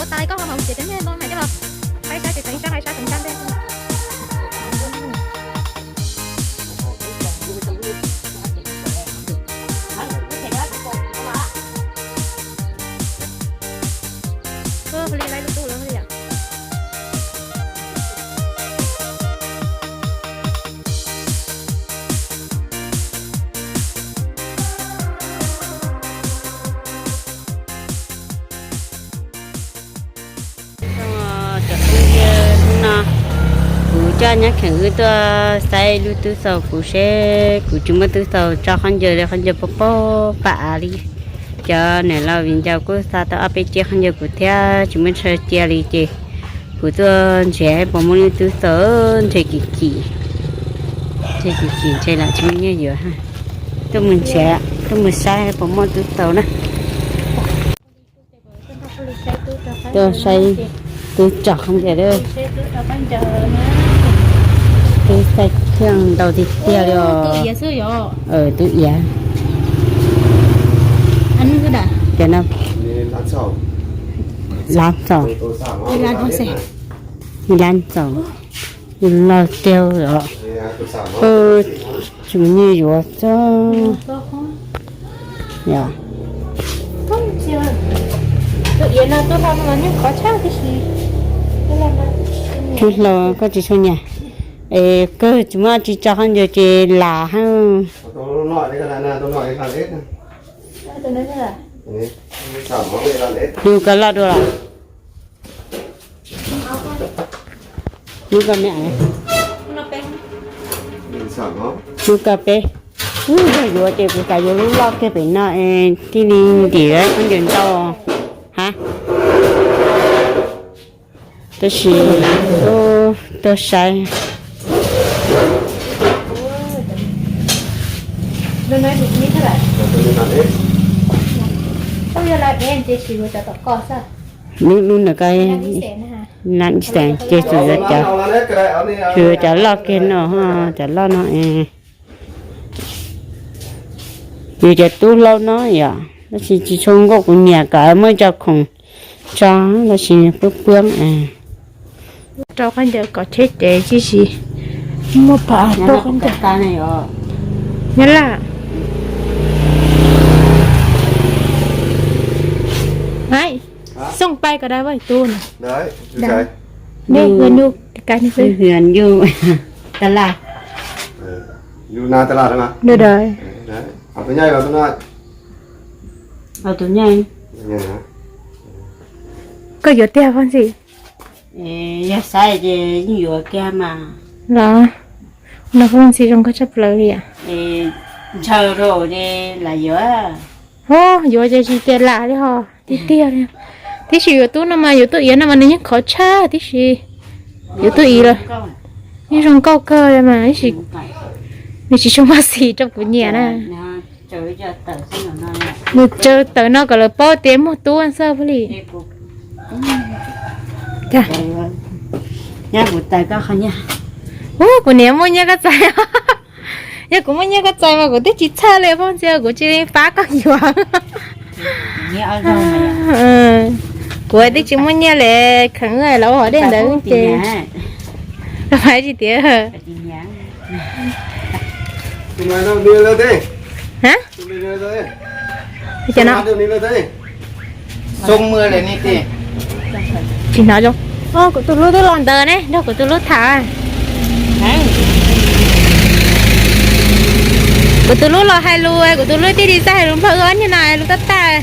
Ua tas koj ho mus txiav cov niag ntoo hais coj los, hais sab ces teev sab, hais sab teev sab ntej. Ua li lawv lub tub lawm li yom. Hnub no kuv coj nyab kheem wb tuaj saib lub tub xaus kuv seb kuv tsis muab tub xaus tso khaub ncaws li, khaub ncaws pog pog pam av li. Cov niam laus viv ncaus kuj xa tau ob peb ceg khaub ncaws kuv thiab tsis muaj chaw cia li ces kuv tuaj nrhiav puas muaj lub tub xaus nrhe kim kim, nrhe kim kim nrhe lam tsis muaj nyiaj yuav. Tuaj mus nrhiav, tuaj mus saib puas muaj tub xaus na. Tuaj saib tub tso khaub ncaws, tub saib thiaj ntau tiag tiag li os. Tub iav. Cov no lab txaus, lab txaus, lab txaus, loj tiag os. Tsis muaj nyiaj yuav txog. Tub hlau koj tsis tshua nyiam es kawg tsis muaj tsis tso khaub ncaws ces lam hab. Yug koj loj dua los? Yug koj me, yug koj peb. Yog yuav ces kuv xav yuav lub loj kiag pem no es thiaj li ntim khaub ncaws ntau. Ha, tab sis tuaj saib. Lub, lub ntawm ko, ces tsuas yuav cov, tsuas yuav cov loj kiag no, cov loj no es. Yus cov tub hlau no yom, tab sis tsis tshua nkauj, kuv nyiam kom muaj cov khoom tso, tab sis puab puab. Rau khaub ncaws kom cheb ces tib si muaj pab rau khaub ncaws. Nyob laj. Xooj pais ko dab vaj tub na. Nyuj, nyuj, tas laj. Koj yuav tiag Phooj Ntxhi? Yog xav ces yeej yuav kiag mas. Los, no Phooj Ntxhi zoo nkauj tshaj plaws li. Ntshaw rau ces lam yuav. Ho, yuav ces tsis tias lam li ho, tiag tiag li. Tib si yuav tub no mas, yuav tub iav no mas nws yeej khov tshaj tib si. Yuav tub iav los yeej zoo nkauj kawg li mas, tab sis nws tsis zoo maj xis rau kuv nyiam na. Nws tsaws tawm no kom lawv paub tias muaj tub xwb Phooj Lis. Ub, kuv niam muaj nyiaj koj txais. Yog kuv muaj nyiaj koj txais mas kuv twb tsis txhawj li Phooj Ntxhi, kuv cia li pab koj yuav. Kuv twb tsis muaj nyiaj li, kheev los ua hom dej ntawd ces los hais tsis tias. Ha? Cov no. Tsis hnov zoo. Kuv tus hlub twb los ntawd ne, nrog kuv tus hlub tham. Kuv tus hlub los hais lus, kuv tus hlub tij li txawj hais lus Nplog, wb ob niag no lus tab tag.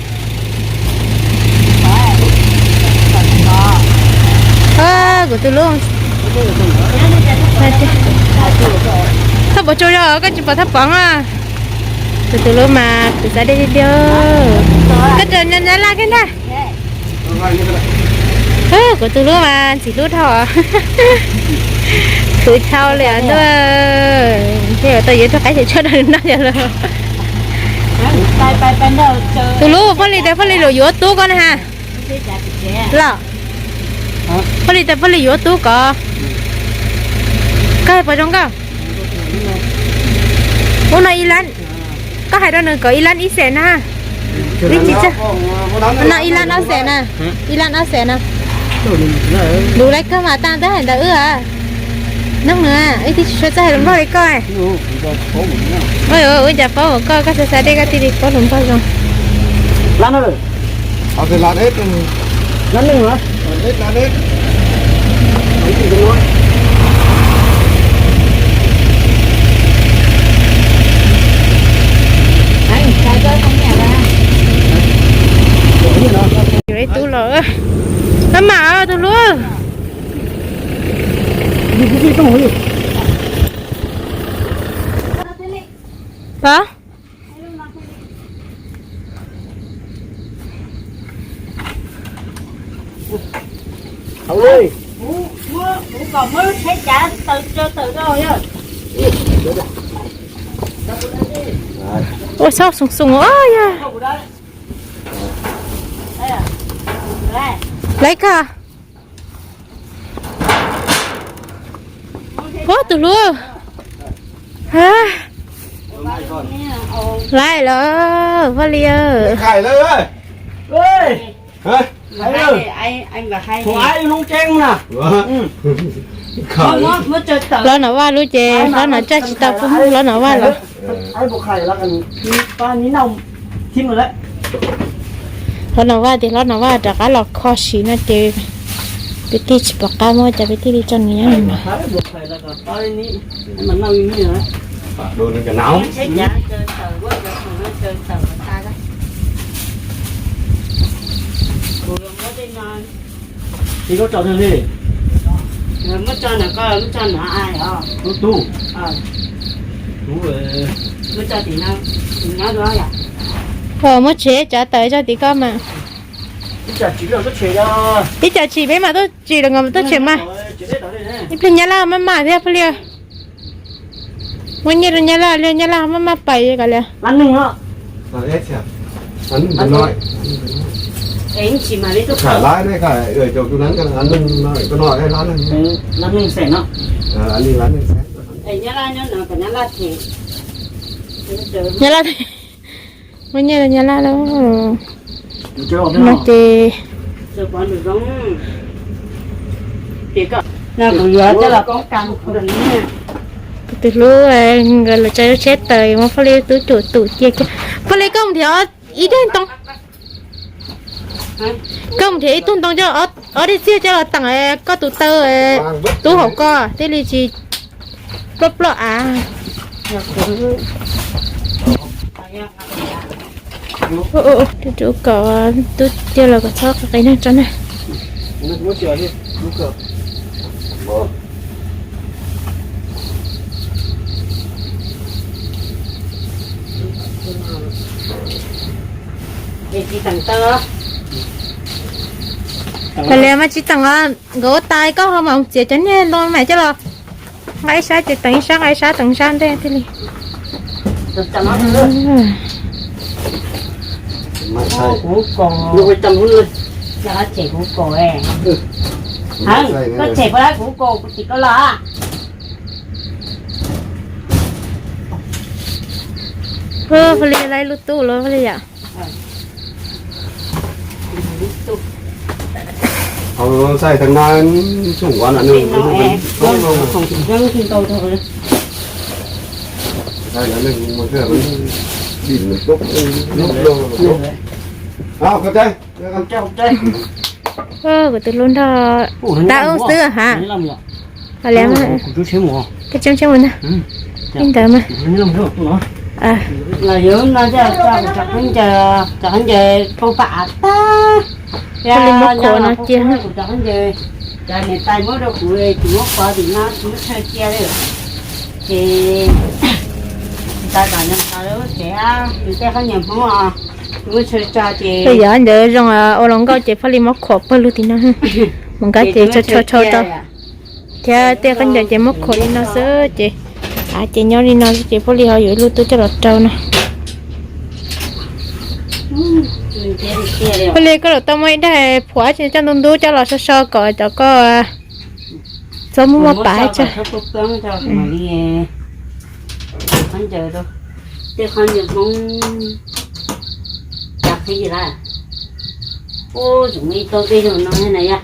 Kuv tus hlub, Thaj Pov tsaug zog koj tsis pom Thaj Pov a. Kuv tus hlub mas kuv xav dej tiag tiag. Koj tseem nyob Nyab Laj kiag ntag. Kuv tus hlub mas ntxim hlub dhau. Khwv dhau li ntuj. Thiaj tau yuav rau qab xyem tshuaj rau noj yog lawm. Tus hlub, Phooj Lis tias Phooj Lis lus yuav tub koj na ha. Los, Phooj Lis tias Phooj Lis yuav tub koj. Koj hais puas zoo koj? Ub no ib lab. Koj hais rau nws kom ib lab ib xees na. Ib tsis txawj, no ib lab ob xees na, ib lab ob xees na. Luv lawv kawg mas tag ntawd hais ntawd wb a. Noog nws, ib tib tsis txawj hais lus Nplog li koj. Ua cas paub ua koj, koj xav xav dej koj thiaj li paub lus Nplog zoo. Ib tug los, maj mam tus hlub. Hov? Ua txhob xoom xoom os yog. Laiv koj. Ub, tus hlub. Laiv lawm, Paj Lis. Hlob Nom Vaj lub ces Hlob Nom Vaj tsis tau pub Hlob Nom Vaj los. Hlob Nom Vaj tias Hlob Nom Vaj rov qab los kho siv no ces peb thiaj tsis pom qab muab, cas peb thiaj li tso nws nyob no. Muab tsev tsav tawm tso tim koj mas. Ib co tshis peb mam tuaj tshis los, tuaj tshis mas. Ib pliag Nyab Laj maj mam thiab Paj Lis. Muab nyiaj rau Nyab Laj, Nyab Laj maj mam pais kom li. Nyab Laj, muab nyiaj rau Nyab Laj lauj. No ces kuv tus hlub nkawd los tsa lub tsheb tawm, muab Paj Lis tub cuam tum cia kiag. Paj Lis, koj mus nrhiav ib daim ntoo, koj mus nrhiav ib tug ntoo coj, ob daim txiag coj los teem koj tus taw tub hauv ko thiaj li tsis ploj ploj av. Rub kom tub cia los kom txhob qi neeg tso na. Kav liam mas tsis teem os, nkawd ua tas koj ho mam txiav cov niag ntoo mas coj los nqa ib sab ces teem ib sab, nqa ib sab teem ib sab ntej thiaj li. Paj Lis laiv lub tub los Paj Lis yom. Kuv tus hlub nrog tab ub xwb ha. Koj tseem tseg mus na, li ntawd mas. Paj Lis muab khuam no cia. Yog ntawd zoo ua los nkauj ces Paj Lis muab khuam pawg lug tim no. Mus nkawd ces tso tso tso rau. Thiab tej khaub ncaws ces muab khuam li no xwb ces, a ces nyob li no ces Paj Lis ho yuav ib lub tub coj los rau no. Paj Lis, koj los tau muaj ib daim phuam ces coj ntub ntub coj los so so kom cov koj txhob muaj muaj pav tsawg. Ub, tseem muaj ib tug dej zoo no na yog.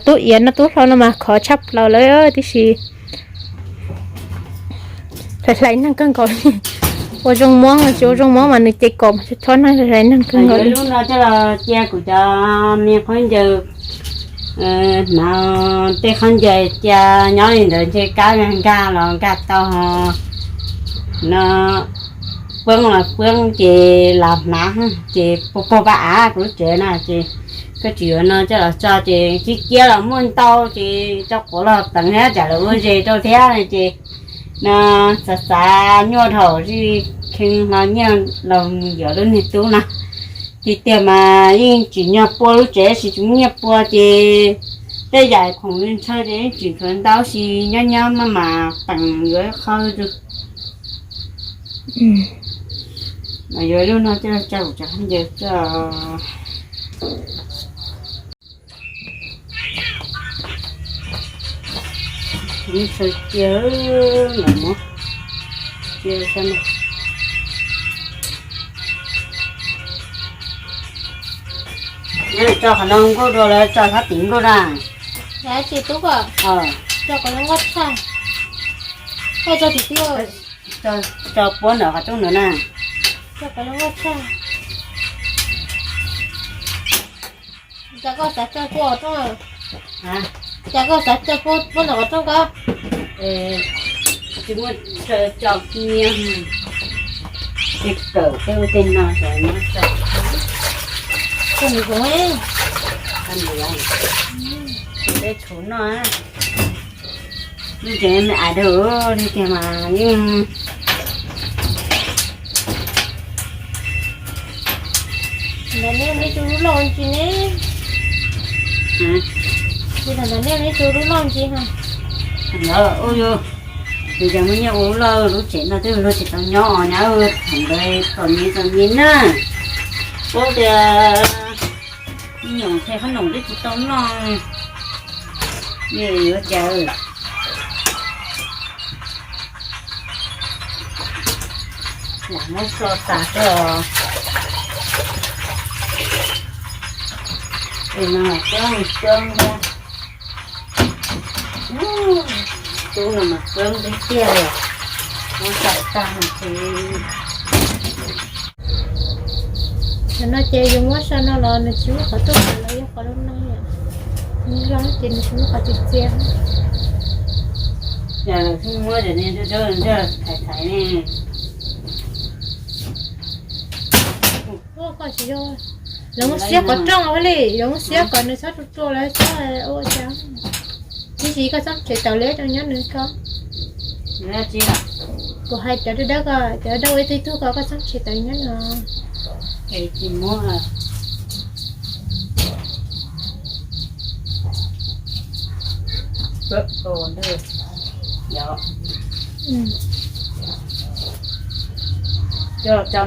Tub iav no tub hlau no mas khov tshaj plaws lawm tib si. Hlais hlais neeg kawg nkaus li. Ua zoo muab, tsis ua zoo muab mas nws ces kom mas txhob neeg hlais hlais neeg kawg nkaus li. Lub no coj los cia kuv cov me khaub ncaws, hnav tej khaub ncaws cia nyob li ntawd ntshe kab nkag los nkag tau. No poob los poob ces los hnav ces puag pag av kuv lub tsev na ces koj tsis yuav no coj los tso ces tsis cia los muaj ntau ces tso quav los teev thiab tsam lawv ua zes rau thiab no ces no xav xav nyuaj dhau zij khee hlo nyiaj los mus yuav lub niag tub no. Tiag tiag mas yeej tsim nyog pua lub tsev sis tsis muaj nyiaj pua ces tej yam khoom ntshaw ces yeej tsim tshuav ntau sis nyob nyob maj mam peem yuav qhov tus. Mas yuav lub no coj tso kuv cov khaub ncaws tso. Ntshaw cia, cia saib na. Tso qhov no nkuj dua lawv tso sab tim nkuj na. Tsis tub, tso qhov no nkuj tshaj. Tso tim tib, tso puab ntawm qhov rooj ntawd na. Tso qhov no nkuj tshaj. Cas koj xav tso puab rooj? Cas koj xav tso puab ntawm qhov rooj ko? Tsis muaj tso nyiaj, ces kawm tej ub tej no xav muab tso. Tso nws zoov, tso nws zoov, tsis peb tshua noj. Lub tsev me ais dhau li tiag mas yeej. Ntawm nej neb tso lub loj ntsis ne. Ces ntawm nej neb tso lub loj ntsis ha. Ntawd ua yus, ces yog muaj nyiaj ua lub loj lub tsev no twb luag tsis tau nyob os nyab, thaum ntawd txom nyem txom nyem na. Ua tias me nyuam qhia qhob noom twb tsis tau noj, yuav cas. Lam muab so tas xwb os. Es no coob coob thiab. Tub no mas coob tiag tiag li. Muab so tag no ces. Qhov no ces yus muab so no los nws tsis muaj qhov tuaj los yog qhov loj no, nws loj ces nws tsis muaj qhov txias txias. Yog lawv muab cov niag nrog thaiv thaiv ne. Koj tsis yog, lawv muab xiab qhov rooj ua li, lawv muab xiab kom nws txhob tu tua lawv txhob ua cas. Tiam sis koj txhob tshem tawm li rau nyob nws ko. Kuv hais cov dawb dawb ko, cov dawb ua ib tug tug ko koj txhob tshem tawm nyob no. Tsis muab. Coj tso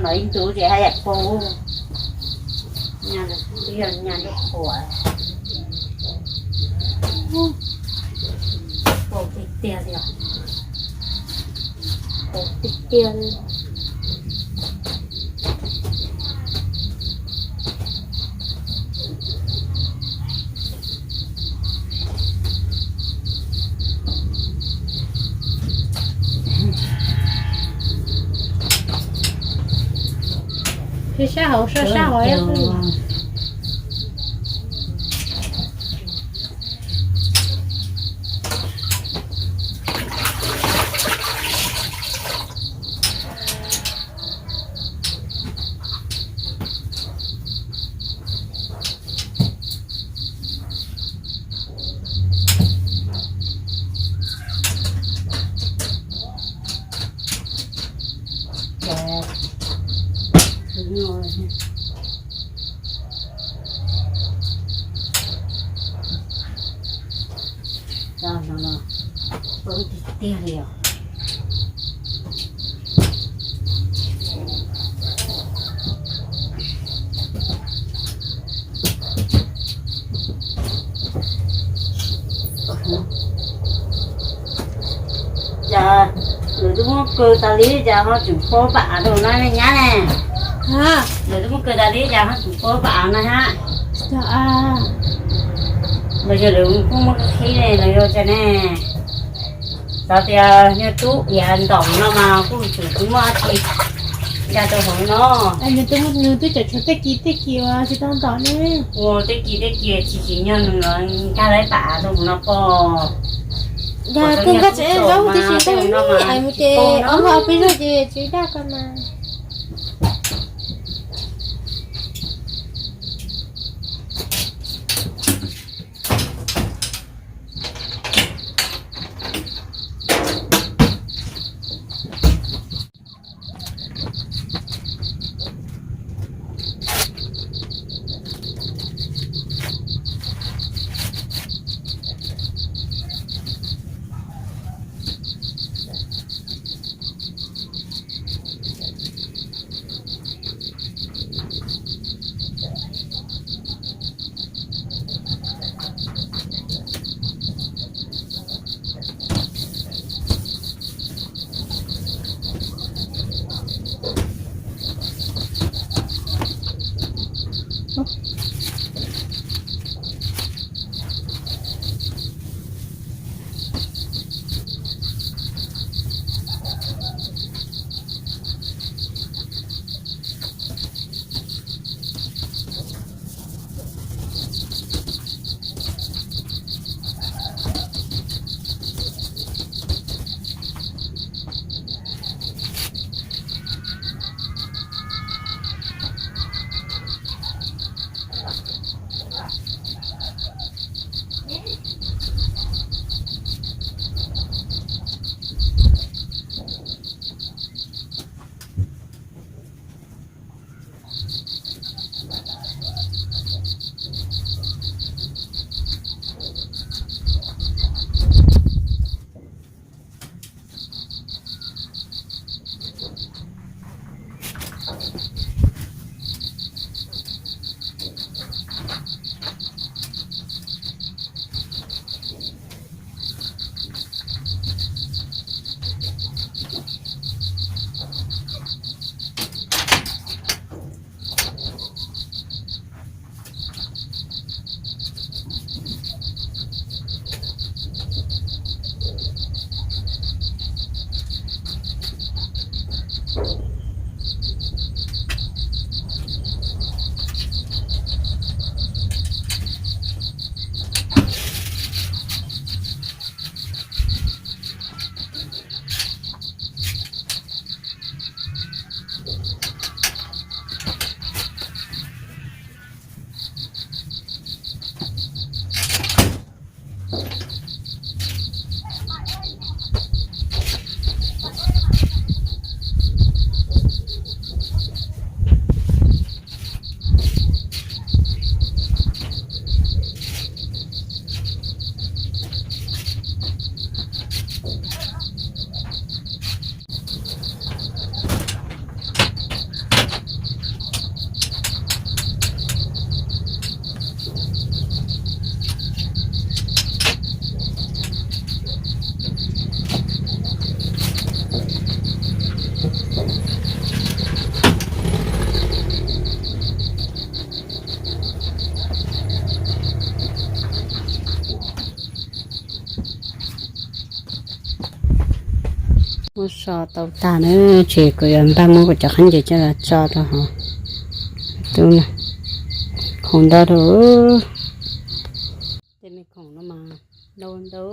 no ib ntus ces haj yam pau. Nyaj lub qhuav, pau tiag tiag li os. Pau tiag tiag li. Sab hauv, sab hauv. Cov no los poob tiag tiag li os. Cov Lawv twb muab kaw tas li cas ho tseem pab pam rau no ne nyab ne? Lawv twb muab kaw tas li cas ho tseem pab pam no hab? Los yog lawv kuj muab qhib ne los yog cas ne? Xav tias yog tub iav ntaus no mas kuj tseem tsis muaj dab tsi ya rau hauv no. Nws twb cov tshuav tej kis tej kis uas tsis tau ntaus ne. Ua tej kis tej kis tsis tsim nyog nws los nkag lawv pam rau hauv no pom. Nkag kuj nkag tsev zaub tiam sis tej no mas mus ces ob lub ob peb zaug ces tsis daj ko mas. Muab so tau tag na, ces kuv yuav npaj muab kuv cov khaub ncaws coj los tso rau hauv. Tub, khoom ntau rau. Tej me khoom no mas ntau ntau,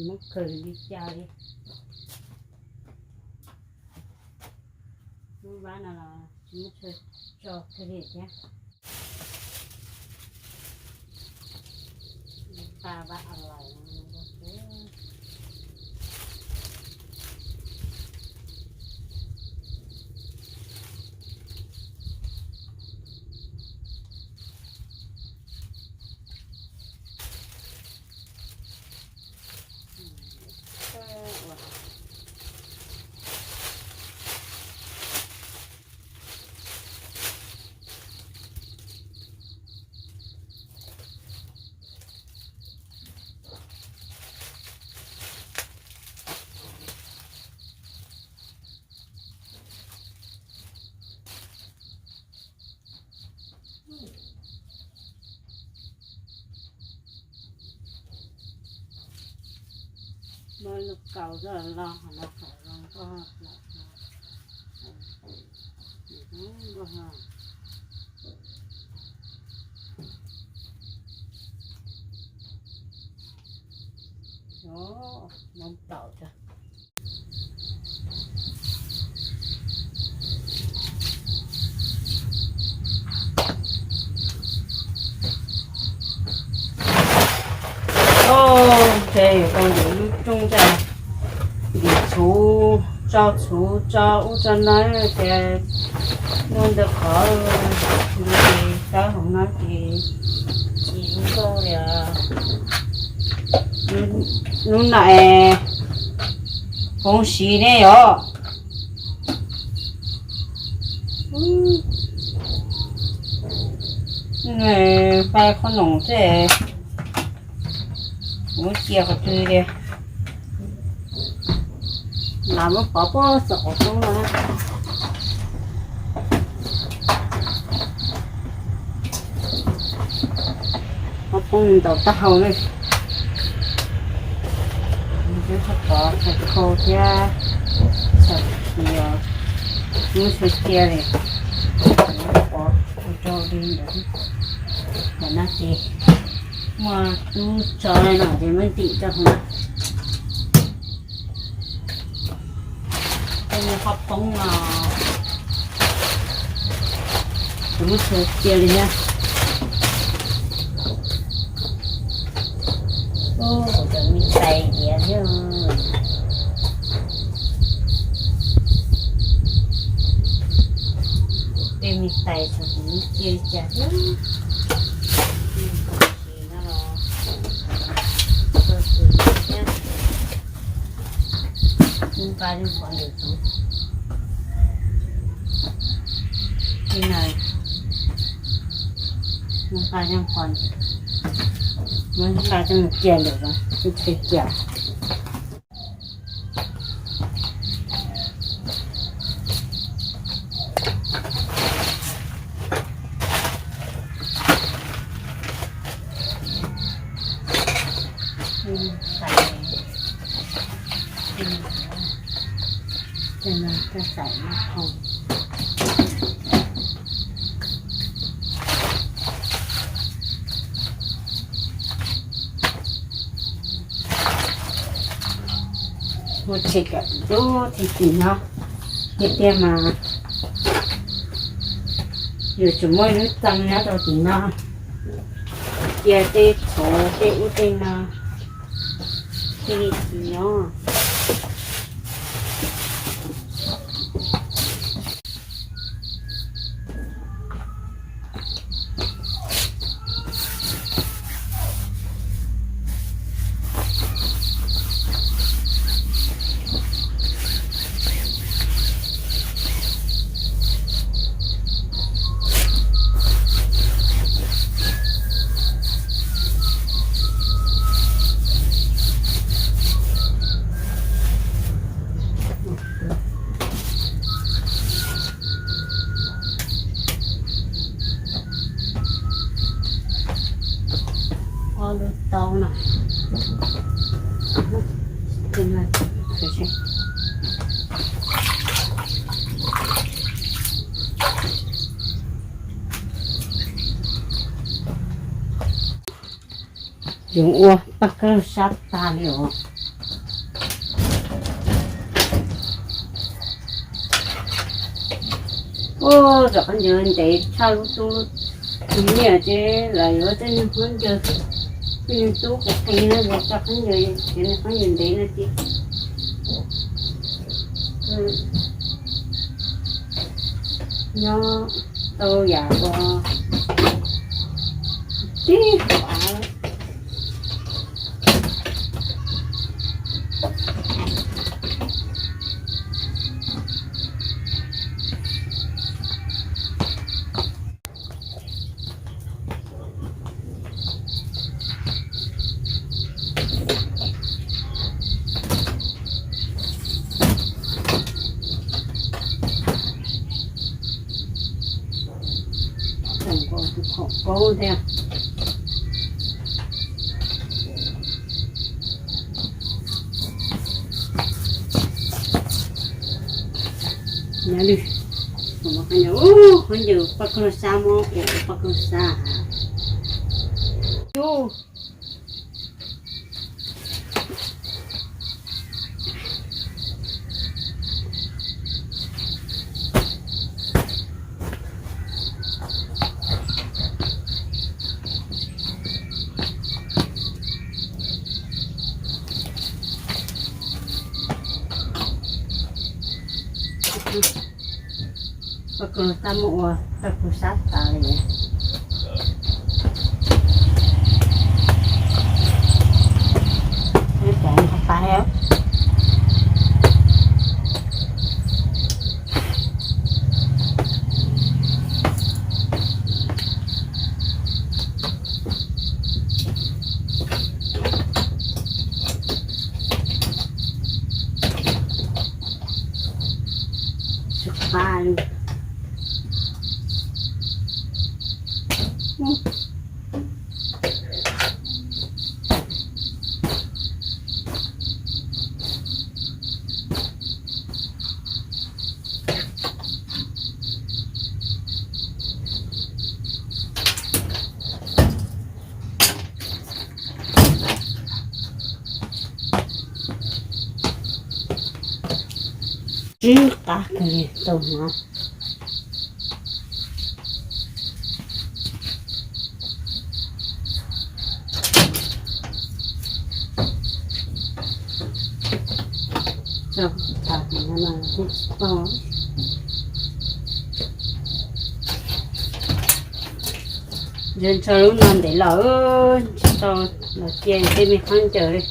muab khaws li cas li. Lub vab no los tsis muaj chaw tso kiag li thiab. Nqa vam lawm. Muab lub kaus los los los kom zoo nkauj los. Muab taum. Ces yuav tau yuav lub rooj ntawd, ntim txhuv, tso txhuv tso ub tso no, ces muaj ntawd qhov ces kab hauv no ces tsis zoo nkauj li. Lub no es hoob siv ne yom. Fais qhov no xwb, kuv cia qhov twg li. Lam muab pov puag saum qaum roob no. Qhov poob ntaus taub hau ne. Pov txhais khau thiab txhais kis, muab txhais cia li. Pov rau li ntawd. Ntawm no ces muaj tub tso no ces muab ntim rau hauv no. Qhov poob no kuv muab txhais cia li thiab. Ub, kuv cov me tais diav thiab. Tej me tais txog kuv muab cia li cas thiab. Tab sis no los txog tus thiab. Muab nqa zoo qhov ntawm tus. Tej no muab nqa zoo qhov, muab nqa coj mus cia lawm los ib txhia cia. Muab txhais kom ntub tim no, tiag tiag mas yuav tsum muaj ib lub txee nyob rau tim no, cia tej txhuv tej ub tej no thiaj li tsis nyob. Ob lub taub no. Yoov ua paj kawg sab tag li os. Ub, tom qab ntawd ntev tshaj lub tub, tus niam ces lam yuav tej niag khaub ncaws, tej niag tub qus qees no, tom qab ntawd ces niag khaub ncaws ntev no ces nyob tau yam uas tib hauv av. Tseem nkaus tus khaum kaub thiab. Nyob li, kuv muab khaub ncaws, khaub ncaws poj koob sab, muab ua poj koob sab. Yus, poj koob sab muab ua poj koob sab tas li. Pov qhov pais. Tsis qab li. Tsib qab kawg li tau na. Tso, tas no tsis tau. Ntshe ntshaw lub no ntev lawm, tsis tau los cia tej me khaub ncaws li.